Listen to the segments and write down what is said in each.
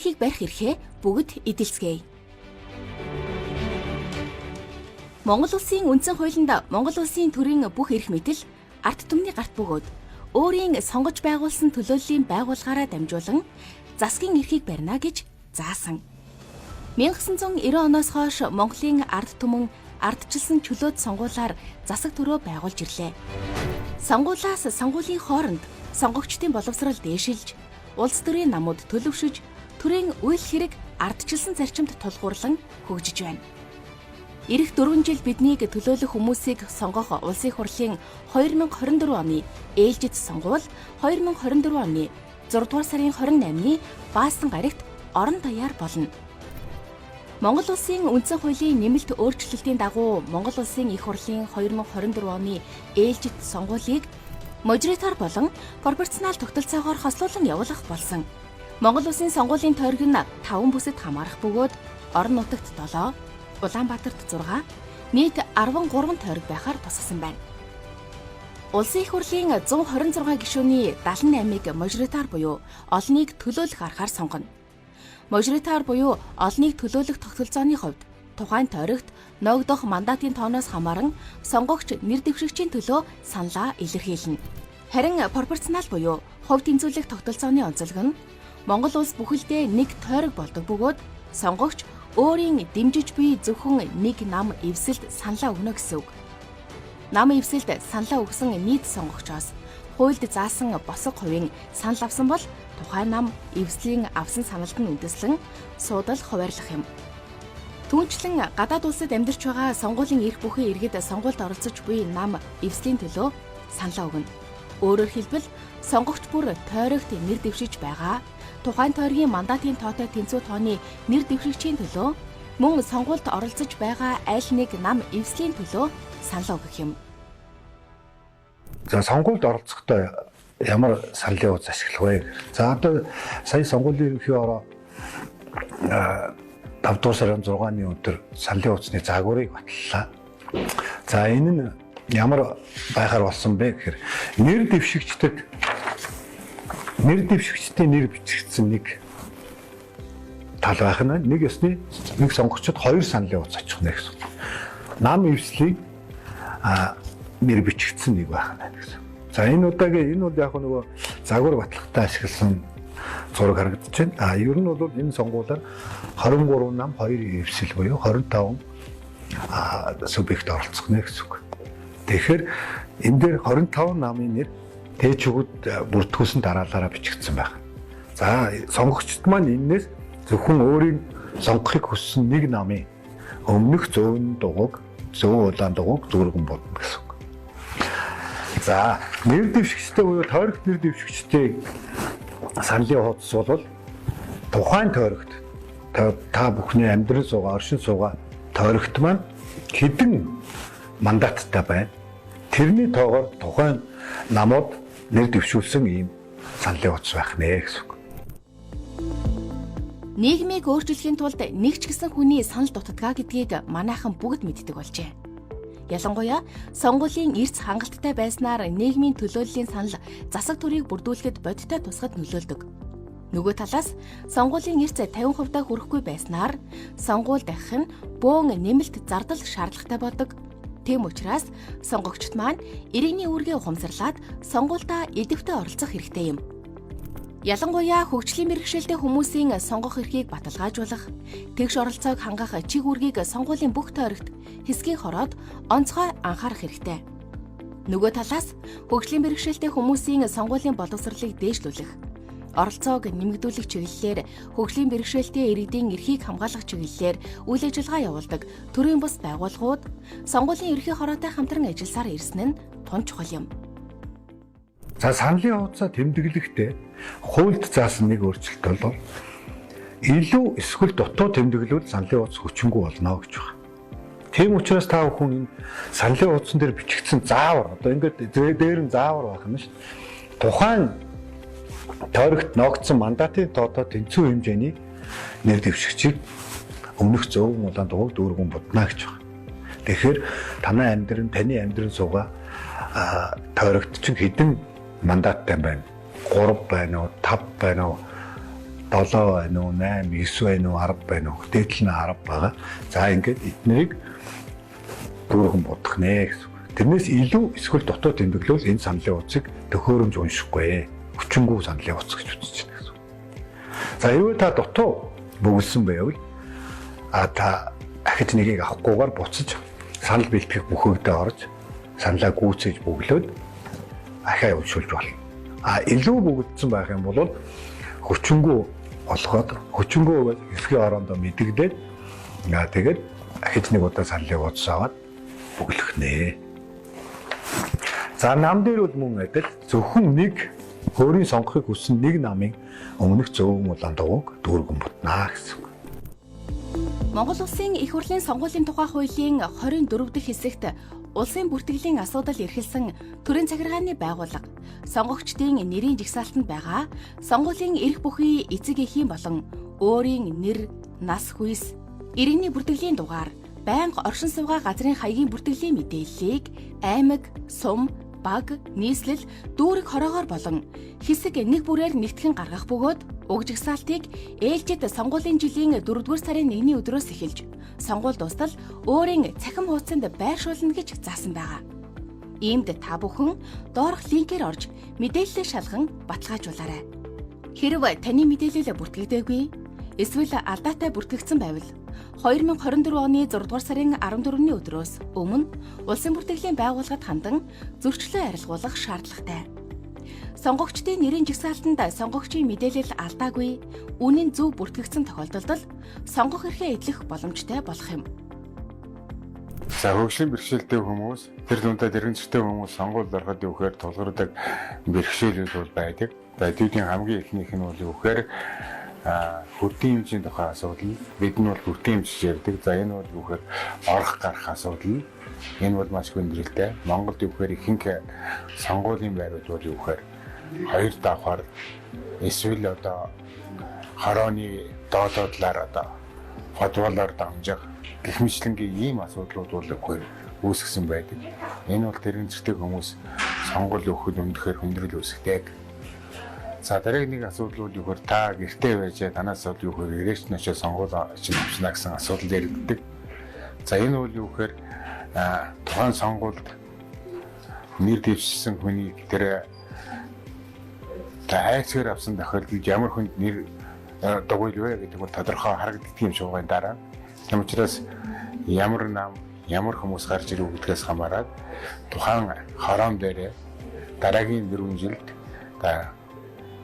эрхийг барих эрхээ бүгд эдэлцгээе. Монгол улсын үндсэн хуулинд Монгол улсын төрийн бүх эрх мэдэл ард түмний гарт бөгөөд өөрийн сонгож байгуулсан төлөөллийн байгууллагаараа дамжуулан засгийн эрхийг барина гэж заасан. 1990 оноос хойш Монголын ард түмэн ардчилсан чөлөөт сонгуулиар засаг төрөө байгуулж ирлээ. Сонгуулиас сонгуулийн хооронд сонгогчдын боловсрол дээшилж, улс төрийн намууд төлөвшөж, төрийн үйл хэрэг ардчилсан зарчимд тулгуурлан хөгжиж байна. Ирэх 4 жил биднийг төлөөлөх хүмүүсийг сонгох Улсын хурлын 2024 оны ээлжит сонгуул 2024 оны 6 дугаар сарын 28-ны Баасан гарагт орон даяар болно. Монгол улсын үндсэн хуулийн нэмэлт өөрчлөлтийн дагуу Монгол улсын их хурлын 2024 оны ээлжит сонгуулийг мажоритар болон пропорционал тогтолцоогоор хослуулан явуулах болсон. Монгол улсын сонгуулийн тойрог нь 5 бүсэд хамаарах бөгөөд орон нутагт 7, Улаанбаатарт 6, нийт 13 тойрог байхаар тусгасан байна. Улсын их хурлын 126 гишүүний 78-ыг мажоритар буюу олныг төлөөлөх аргаар сонгоно. Мажоритар буюу олныг төлөөлөх тогтолцооны хувьд тухайн тойрогт ногдох мандатын тооноос хамааран сонгогч нэр дэвшигчийн төлөө саналаа илэрхийлнэ. Харин пропорционал буюу хувь тэнцвүүлэх тогтолцооны онцлог нь Монгол улс бүхэлдээ нэг тойрог болдог бөгөөд сонгогч өөрийн дэмжиж буй зөвхөн нэг нам эвсэлд саналаа өгнө гэсэн үг. Нам эвсэлд саналаа өгсөн нийт сонгогчоос хуульд заасан босго хувийн санал авсан бол тухайн нам эвслийн авсан саналд нь үндэслэн суудал хуваарлах юм. Түүнчлэн гадаад улсад амьдарч байгаа сонгуулийн эрх бүхий иргэд сонгуульд оролцож буй нам эвслийн төлөө саналаа өгнө. Өөрөөр хэлбэл сонгогч бүр тойрогт нэр дэвшиж байгаа тухайн тойргийн мандатын тоотой тэнцүү тооны нэр дэвшигчийн төлөө мөн сонгуульд оролцож байгаа аль нэг нам эвслийн төлөө саналаа өгөх юм. За, сонгуульд оролцохдоо ямар саналын хуудас ашиглах вэ? За, одоо сая сонгуулийн ерөнхий ороо 5 дугаар сарын 6-ны өдөр саналын хуудасны загварыг баталлаа. За, энэ нь ямар байхаар болсон бэ гэхээр нэр дэвшигчдэд нэр дэвшигчдийн нэр бичигдсэн нэг тал байх нь нэг ёсны нэг сонгогчид хоёр саналын хуудас очих нэ гэсэн. Нам эвслийг нэр бичигдсэн нэг байх нь гэсэн. За, энэ удаагийн энэ бол яг нөгөө загвар батлагтаа ашигласан зураг харагдаж байна. А ер нь бол энэ сонгуулиар 23 нам 2 эвсэл буюу 25 субъект оролцох нэ гэсэн үг. Тэгэхээр энэ дээр 25 намын нэр тээчгүүд бүртгүүлсэн дараалалаараа бичигдсэн байна. За, сонгогчд маань энээс зөвхөн өөрийн сонгохыг хүссэн нэг намын өмнөх зөөн дугуйг, зөөн улаан дугуйг дүүргэн будна гэсэн үг. За, нэр дэвшигчтэй буюу тойрогт нэр дэвшигчтэй саналын хуудас бол тухайн тойрогт та бүхний амьдрал суугаа, оршин суугаа тойрогт маань хэдэн мандаттай байна. Тэрний тоогоор тухайн намууд нэр дэвшүүлсэн ийм саналын хуудас байх нэ гэсэн үг. Нийгмийг өөрчлөхийн тулд нэг ч гэсэн хүний санал дутдгаа гэдгийг манайхан бүгд мэддэг болжээ. Ялангуяа сонгуулийн эрс хангалттай байснаар нийгмийн төлөөллийн санал засаг төрийг бүрдүүлэхэд бодиттой тусгад нөлөөлдөг. Нөгөө талаас сонгуулийн эрс 50% хүрэхгүй байснаар сонгууль дахих нь бөөн нэмэлт зардал шаардлагатай болдог. Тийм учраас сонгогчд маань иргэний үүргээ ухамсарлаад сонгуульдаа идэвхтэй оролцох хэрэгтэй юм. Ялангуяа хөгжлийн бэрхшээлтэй хүмүүсийн сонгох эрхийг баталгаажуулах, тэгш оролцоог хангах чиг үүргийг сонгуулийн бүх тойрогт хэсгийн хороод онцгой анхаарах хэрэгтэй. Нөгөө талаас хөгжлийн бэрхшээлтэй хүмүүсийн сонгуулийн боловсролыг дээшлүүлэх, оролцоог нэмэгдүүлэх чиглэлээр хөгжлийн бэрхшээлтэй иргэдийн эрхийг хамгаалах чиглэлээр үйл ажиллагаа явуулдаг төрийн бус байгууллагууд сонгуулийн ерхий хороотой хамтран ажилласаар ирсэн нь тун чухал юм. За, саналын хуудасаа тэмдэглэхдээ хуульд заасан нэг өөрчлөлт бол илүү эсвэл дутуу тэмдэглвэл саналын хуудас хүчингүй болно гэж байна. Тийм учраас та бүхэн энэ саналын хуудсан дээр бичигдсэн заавар, одоо ингээд дээр нь заавар байх нь шүү дээ. Тухайн тойрогт ногдсон мандатын тоотой тэнцүү хэмжээний нэр дэвшигчийг өмнөх зөөвөн улаан дугуйг дүүргэн будна гэж байна. Тэгэхээр танай амьдран таны амьдран суугаа тойрогт чинь хэдэн мандаттай байна? 3 байна уу? 5 байна уу? 7 байна уу, 8, 9 байна уу, 10 байна уу? Дээдл нь 10 байгаа. За ингээд эднийг дүүргэн будах нэ гэсэн. Тэрнээс илүү эсвэл дутуу тэмдэглэвэл энэ саналын утсыг төхөөрөмж уншихгүй. Хүчингү саналын утас гэж үзэж байна гэсэн. За хэрвээ та дутуу бөглөсөн байвал та ахиж нэгийг авахгүйгээр буцаж санал бэлтгэх бүхэгдээ орж саналаа гүйцээж бөглөөд ахиа уншуулж болно. А илүү бөглөдсөн байх юм бол хүчингү олгоод хүчингү хэсгийн орондоо мэдэгдээд тэгээд ахиж нэг удаа саналыг утас аваад бөглөх нэ. За нам дээр бол мөн адил зөвхөн нэг өөрийн сонгохыг хүссэн нэг намын өмнөх зөөвөн улаан дугуйг дүүргэн бутнаа гэсэн. Монгол Улсын Их хурлын сонгуулийн тухай хуулийн 24 дахь хэсэгт улсын бүртгэлийн асуудал эрхэлсэн төрийн захиргааны байгууллага сонгогчдын нэрийн жагсаалтанд байгаа сонгуулийн эрх бүхий эцэг эхийн болон өөрийн нэр, нас хүйс, иргэний бүртгэлийн дугаар, байнга оршин суугаа газрын хаягийн бүртгэлийн мэдээллийг аймаг, сум, баг, нийслэл, дүүрэг хороогоор болон хэсэг нэг бүрээр нэгтгэн гаргах бөгөөд уг жагсаалтыг ээлжид сонгуулийн жилийн 4-р сарын 1-ний өдрөөс эхэлж сонгуул дуустал өөрийн цахим хуудсанд байршуулна гэж заасан байгаа. Иймд та бүхэн доорх линкээр орж мэдээллээ шалган баталгаажуулаарай. Хэрв таны мэдээлэл бүртгэгдээгүй эсвэл алдаатай бүртгэгдсэн байвал 2024 оны 6 дугаар сарын 14-ний өдрөөс өмнө Улсын бүртгэлийн байгууллагад хандан зөрчлөө арилгуулах шаардлагатай. Сонгогчдын нэрийн жагсаалтанд сонгогчийн мэдээлэл алдаагүй, үнэн зөв бүртгэгдсэн тохиолдолд л сонгох эрхээ эдлэх боломжтой болох юм. За хөгжлийн бэрхшээлтэй хүмүүс, тэр дундаа тэрэгцтэй хүмүүс сонгуульд ороход юу гэхээр тулгардаг бэрхшээлүүд бол байдаг. За түүний хамгийн эхнийх нь бол юу гэхээр хүрдийн хэмжээний тухай асуудал. Бид нь бол хүрдийн хэмжиж ярьдаг. За энэ бол юу гэхээр орох гарах асуудал. Энэ бол маш хүндрэлтэй. Монголд юу гэхээр ихэнх сонгуулийн байрууд бол юу гэхээр хоёр давхар эсвэл одоо хорооны доолоодлаар одоо футболоор дамжих гэх мэтлэнгийн ийм асуудлууд бол үгээр үүсгэсэн байдаг. Энэ бол тэрэгцтэй хүмүүс сонгуул өгөхөд өндөхээр хүндрэл үүсгдэг. За дараагийн нэг асуудал бол юу гэхээр та гэртээ байж танаас бол юу гэхээр ирээч нэшээ сонгуул чинь авчна гэсэн асуудал яригддаг. За энэ бол юу гэхээр тухайн сонгуульд нэр дэвшсэн хүнийг тэр хайцгаар авсан тохиолдолд ямар хүнд нэр дугуйл вэ гэдэг бол тодорхой харагддаг юм шуугын дараа. Тийм учраас ямар нам ямар хүмүүс гарч ирв гэдгээс хамаарат тухайн хороон дээрээ дараагийн 4 жилд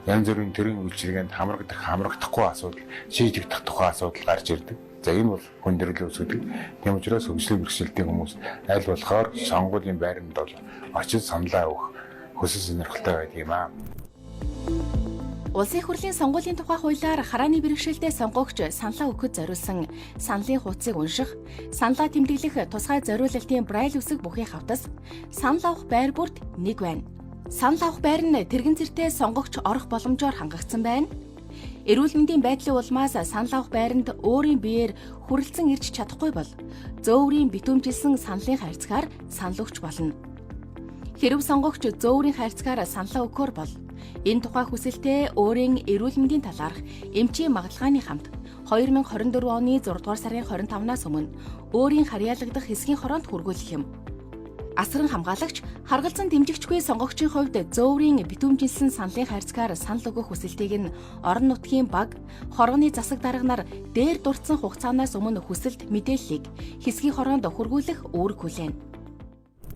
янз бүрийн төрийн үйлчилгээнд хамрагдах хамрагдахгүй асуудал шийдэгдэх тухай асуудал гарч ирдэг. За энэ бол хүндрэл үүсгэдэг. Тийм учраас хөгжлийн бэрхшээлтэй хүмүүс аль болохоор сонгуулийн байранд бол очиж саналаа өгөх хүсэл сонирхолтой байдаг юм аа. Улсын их хурлын сонгуулийн тухай хуулиар харааны бэрхшээлтэй сонгогч саналаа өгөхөд зориулсан саналын хуудсыг унших, саналаа тэмдэглэх тусгай зориулалтын брайль үсэг бүхий хавтас, санал авах байр бүрт нэг байна. Санал авах байр нь тэрэгэн зэртэй сонгогч орох боломжоор хангагдсан байна. Эрүүл мэндийн байдлын улмаас санал авах байранд өөрийн биеэр хүрэлцэн ирж чадахгүй бол зөөврийн битүүмжилсэн саналын хайрцгаар санал өгч болно. Хэрв сонгогч зөөврийн хайрцгаар саналаа өгөхөөр бол энэ тухай хүсэлтээ өөрийн эрүүл мэндийн талаарх эмчийн магадлалгааны хамт 2024 оны 6 дугаар сарын 25-наас өмнө өөрийн харьяалагдах хэсгийн хороонд хүргүүлэх юм. Асран хамгаалагч харгалзан дэмжигчгүй сонгогчийн хувьд зөөврийн битүүмжилсэн саналын хайрцгаар санал өгөх хүсэлтийг нь орон нутгийн баг, хорооны засаг дарга нар дээр дурдсан хугацаанаас өмнө хүсэлт мэдээллийг хэсгийн хороонд хүргүүлэх үүрэг хүлээнэ.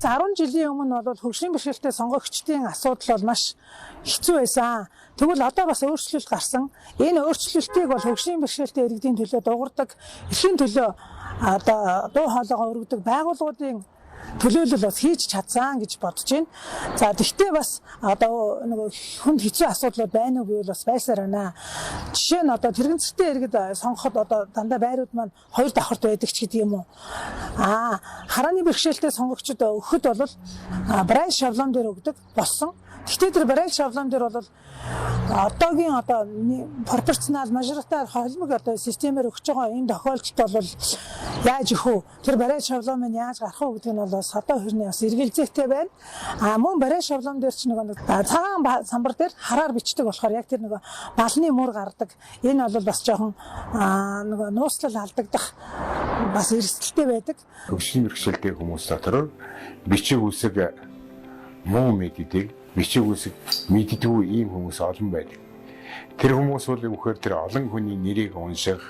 За 10 жилийн өмнө бол хөгжлийн бэрхшээлтэй сонгогчдын асуудал бол маш хэцүү байсан. Тэгвэл одоо бас өөрчлөлт гарсан. Энэ өөрчлөлтийг бол хөгжлийн бэрхшээлтэй иргэдийн төлөө дуурдаг, эрхийн төлөө одоо дуу хоолойгоо өргөдөг байгууллагуудын төлөөлөл бас хийж чадсан гэж бодож байна. За тэгтээ бас одоо нөгөө хүнд хэцүү асуудлууд байна уу гэвэл бас байсаар байна. Жишээ нь одоо тэрэгцтэй иргэд сонгоход одоо дандаа байрууд маань хоёр давхарт байдаг ч гэдэг юм уу. Харааны бэрхшээлтэй сонгогчид өгөхөд бол брайль шаблон дээр өгдөг болсон. Гэхдээ тэр Брайль шаблон дээр бол одоогийн одоо пропорционал мажоритар холимог одоо системээр өгч байгаа энэ тохиолдолд бол яаж өгөх вэ? Тэр Брайль шаблон маань яаж гарах вэ гэдэг нь бол бас одоо хэрний бас эргэлзээтэй байна. А мөн Брайль шаблон дээр ч нэг цагаан самбар дээр хараар бичдэг болохоор яг тэр нөгөө балны мөр гардаг. Энэ бол бас жоохон нөгөө нууцлал алдагдах бас эрсдэлтэй байдаг. Хөгжлийн бэрхшээлтэй хүмүүс дотор бичиг үсэг муу мэддэг, бичиг үсэг мэддэггүй ийм хүмүүс олон байдаг. Тэр хүмүүс бол юу гэхээр тэр олон хүний нэрийг унших,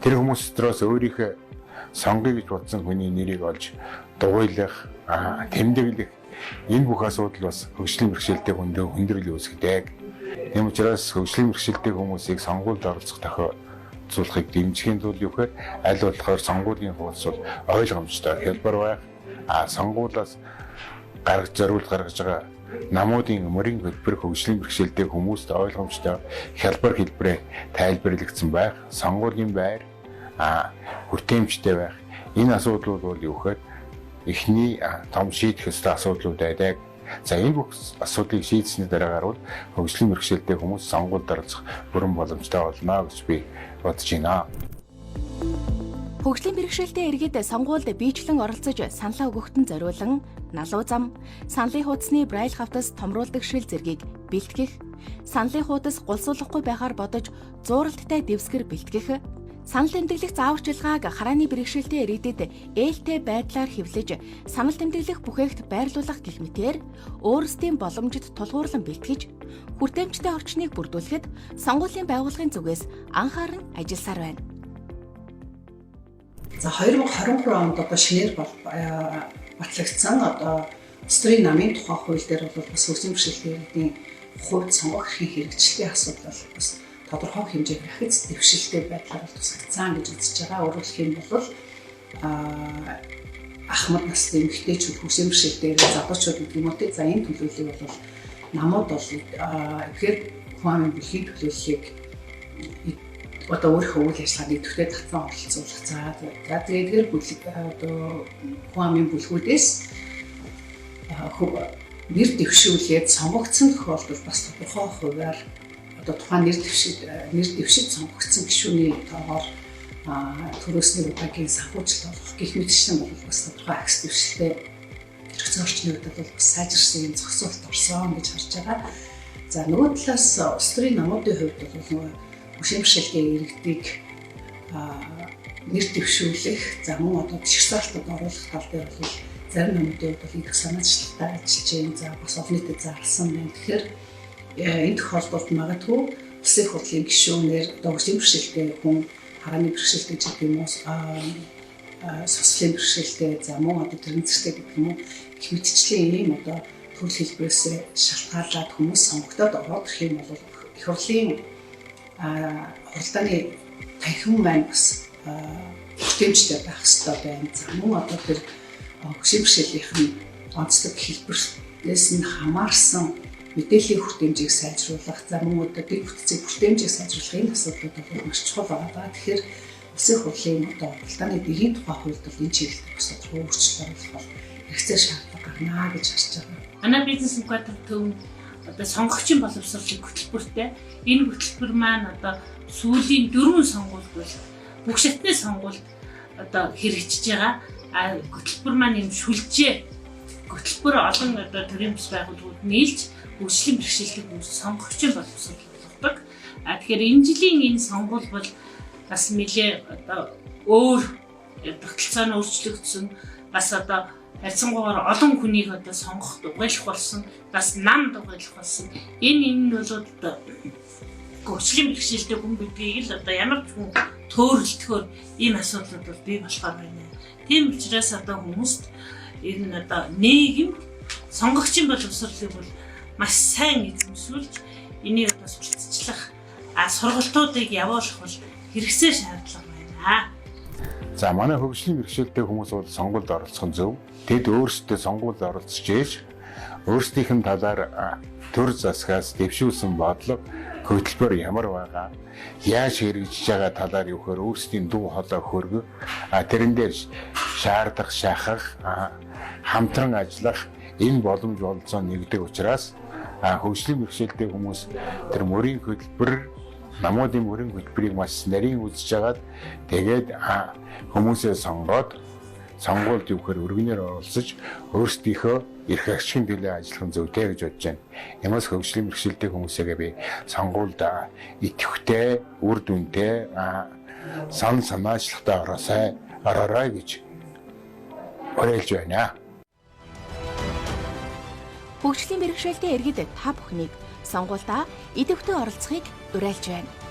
тэр хүмүүс дотроос өөрийнхөө сонгоё гэж бодсон хүний нэрийг олж дугуйлах, тэмдэглэх энэ бүх асуудал бас хөгжлийн бэрхшээлтэй хүндээ хүндрэл үүсгэдэг. Тийм учраас хөгжлийн бэрхшээлтэй хүмүүсийг сонгуульд оролцох тохиолдуулахыг дэмжихийн тулд юу гэхээр аль болохоор сонгуулийн хуудас бол ойлгомжтой хялбар байх. Сонгуулиас гаргаж зориулт гаргаж байгаа намуудын мөрийн хөтөлбөр хөгжлийн бэрхшээлтэй хүмүүст ойлгомжтой хялбар хэлбэрээр тайлбарлагдсан байх, сонгуулийн байр хүртээмжтэй байх. Энэ асуудлууд бол юу гэхээр эхний том шийдэх ёстой асуудлууд байдаг. За энэ бүх асуудлыг шийдсэний дараагаар бол хөгжлийн бэрхшээлтэй хүмүүс сонгуульд оролцох бүрэн боломжтой болно гэж би бодож байна. Хөгжлийн бэрхшээлтэй иргэд сонгуульд биечлэн оролцож саналаа өгөхтөн зориулан налуу зам, саналын хуудасны Брайль хавтас томруулдаг шил зэргийг бэлтгэх, саналын хуудас гулсуулахгүй байхаар бодож зууралттай дэвсгэр бэлтгэх, санал тэмдэглэх зааварчилгааг харааны бэрхшээлтэй иргэдэд ээлтэй байдлаар хэвлэж санал тэмдэглэх бүхээгт байрлуулах гэх мэтээр өөрсдийн боломжид тулгуурлан бэлтгэж хүртээмжтэй орчныг бүрдүүлэхэд сонгуулийн байгууллагын зүгээс анхааран ажилласаар байна. За 2023 онд одоо шинээр батлагдсан одоо улс төрийн намын тухай хууль дээр бол бас хөгжлийн бэрхшээлтэй иргэдийн хувьд сонгох эрхийн хэрэгжилтийн асуудал бас тодорхой хэмжээгээр ахиц дэвшилтэй байдлаар бол тусгагдсан гэж үзэж байгаа. Өөрөөр хэлэх юм бол ахмад насны эмэгтэйчүүд, хөгжлийн бэрхшээлтэй залуучууд гэдэг юм уу те. За энэ төлөөллийг бол намууд бол эдгээр хүн амын бүлгийн төлөөллийг одоо өөрийнхөө үйл ажиллагаанд идэвхтэй татсан оролцуулах. За тэгээд эдгээр бүлэг одоо хүн амын бүлгүүдээс нэр дэвшүүлээд сонгогдсон тохиолдолд бас тодорхой хувиар одоо тухайн нэр дэвшид сонгогдсон гишүүний тоогоор төрөөсний удаагийн санхүүжилт олгох гэх мэтчлэн бол бас тодорхой ахиц дэвшилтэй хэрэгцээ орчны хувьд бол бас сайжирсан юм зохицуулалт орсон гэж харж байгаа. За нөгөө талаас улс төрийн намуудын хувьд бол нөгөө хөгжлийн бэрхшээлтэй иргэдийг нэр дэвшүүлэх, за мөн одоо жигсаалтад оруулах тал дээр бол зарим намуудын хувьд бол идэх санаачлагтай ажиллаж байна. За бас олон нийтэд зарласан байна. Тэгэхээр энэ тохиолдолд магадгүй улсын хурлын гишүүнээр одоо хөгжлийн бэрхшээлтэй хүн харааны бэрхшээлтэй ч гэдэг юм уу, сослын бэрхшээлтэй, за мөн одоо тэрэн зэрэгтэй гэдэг юм уу гэх мэтчлийн ийм одоо төрөл хэлбэрээс шалтгаалаад хүмүүс сонгогдоод ороод ирэх юм бол их хурлын хуралдааны танхим маань бас хүртээмжтэй байх ёстой байна. За мөн одоо тэр хөгжлийн бэрхшээлийнх нь онцлог хэлбэрээс нь хамаарсан мэдээллийн хүртээмжийг сайжруулах, за мөн одоо дэг бүтцийн хүртээмжийг сайжруулах энэ асуудлууд бол маш чухал байгаа. Тэгэхээр улсын хурлын одоо хуралдааны дэгийн тухай хуульд бол энэ чиглэлд бас тодорхой өөрчлөлт оруулах бол хэрэгцээ шаардлага гарна гэж харж байгаа. Манай бизнес инкубатор төв одоо сонгогчийн боловсролын хөтөлбөртэй. Энэ хөтөлбөр маань одоо сүүлийн 4 сонгуульд бол бүх шатны сонгуульд одоо хэрэгжиж байгаа. А хөтөлбөр маань юм шүлжээ. Хөтөлбөр олон одоо төрийн бус байгууллагууд нийлж хөгжлийн бэрхшээлтэй хүмүүс сонгогчийн боловсрол болгодог. А тэгэхээр энэ жилийн энэ сонгуул бол бас нэлээ одоо өөр тогтолцоо нь өөрчлөгдсөн. Бас одоо харьцангуйгаар олон хүнийг одоо сонгох дугуйлах болсон, бас нам дугуйлах болсон. Энэ нь бол одоо хөгжлийн бэрхшээлтэй хүн бидгийг л одоо ямар ч хүн төөрөлдөхөөр ийм асуудлууд бол бий болохоор байна. Тийм учраас одоо хүмүүст энэ одоо нийгэмд сонгогчийн боловсролыг бол маш сайн эзэмшүүлж энийг одоо сурталчлах, сургалтуудыг явуулах бол хэрэгцээ шаардлага байна. За манай хөгжлийн бэрхшээлтэй хүмүүс бол сонгуульд оролцох нь зөв. Тэд өөрсдөө сонгуульд оролцож ээж өөрсдийнх нь талаар төр засгаас дэвшүүлсэн бодлого хөтөлбөр ямар байгаа, яаж хэрэгжиж байгаа талаар юу гэхээр өөрсдийн дуу хоолой хөргөх, тэрэн дээр шаардах, шахах, хамтран ажиллах Энэ боломж бололцоо нэгдэг учраас хөгжлийн бэрхшээлтэй хүмүүс тэр мөрийн хөтөлбөр, намуудын мөрийн хөтөлбөрийг маш нарийн үзэж хагаад тэгээд хүмүүсээ сонгоод сонгуульд юу гэхээр өргөнөөр оролцож өөрсдийнхөө эрх ашигын төлөө ажиллах нь зүйтэй гэж бодож байна. Ямаас хөгжлийн бэрхшээлтэй хүмүүсээгээ би сонгуульд идэвхтэй, үр дүнтэй, санал санаачлагтай ороорой гэж уриалж байна. Хөгжлийн бэрхшээлтэй иргэд та бүхнийг сонгуульдаа идэвхтэй оролцохыг уриалж байна.